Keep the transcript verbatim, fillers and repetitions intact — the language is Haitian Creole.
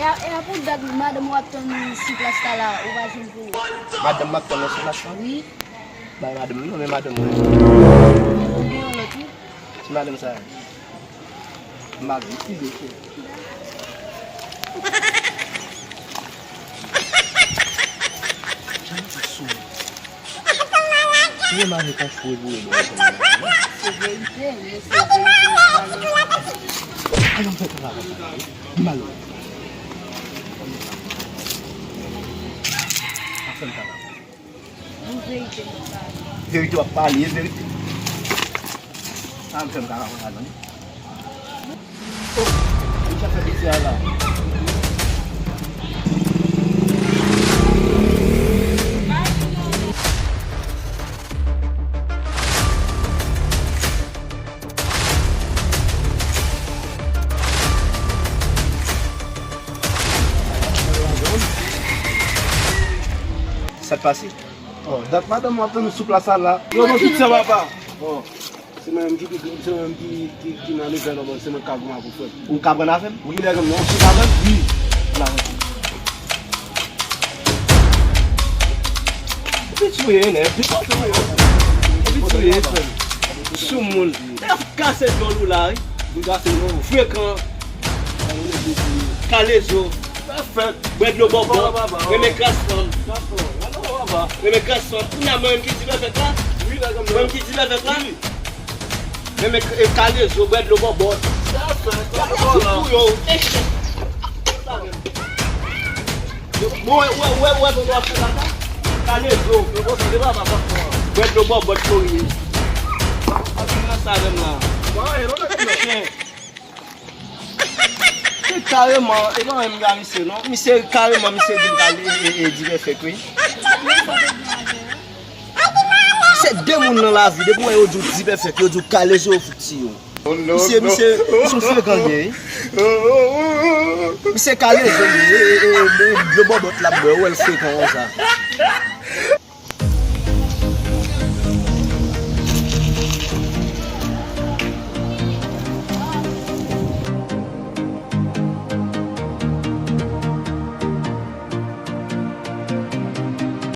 E a pou dat madanm w ap tann sou plas la la, ou pa jwenn pou ou. Madanm m ap tann nan sou plas la? Wi. Bay madanm non, men madanm mwen. Ou gen yon lòt wi. Ti madanm sa. M ap vit li defen. Jan m di sou. Ou remake kòf pou evoye bò. Se verite, men se verite. Ayon fè travay. Di m alò. Ap fè m travay. Pou verite m ap pale. Verite w ap pale, e verite. Sa m fè m ka rakonte la, tande. Oh, misye ap fè piti a la. Sa k pase? Oh, dat madanm w ap tann ou sou plas la la. Yo, non, tout sa papa. Oh, se mwen menm ki, se mwen menm ki, ki, ki nan level la, bon, se mwen k ap pran avè w, frè. Ou k ap pran avè m? Wi, nèg m, non, sou avè m? Wi. La, ou piti ou ye, nèg. Ou piti ou ye, frè. Sou moun. Nèg ap kase djòl ou la, wi. Frekan. Kalezo. Pèfèt. Bwè dlo bòbòt. Renmen kras fanm. Renmen kras fanm. Ou nan mwen ki di pèfèt la? Mwen ki di pèfèt la? Renmen k-, e kalezo, bwè dlo bòbòt. Kalezo pou yo. Bon, wè, wè, wè, bon, wè, fè la. Kalezo. Bwè dlo bòbòt, flori. Ap vin nan sa menm la. Chen. Se kareman, e pa menm gade misye non. Misye kareman, misye di m kale e, e, e di pèfèt, wi. Se de moun nan lavi, depi w wè yo di w di pèfèt, yo di w kalezo, yo fout tiye w. Misye, misye, misye frekan li ye, wi. Misye kalezo li ye, e, e, e, e, dlo bòbòt l ap bwè, ou wè l frekan konsa.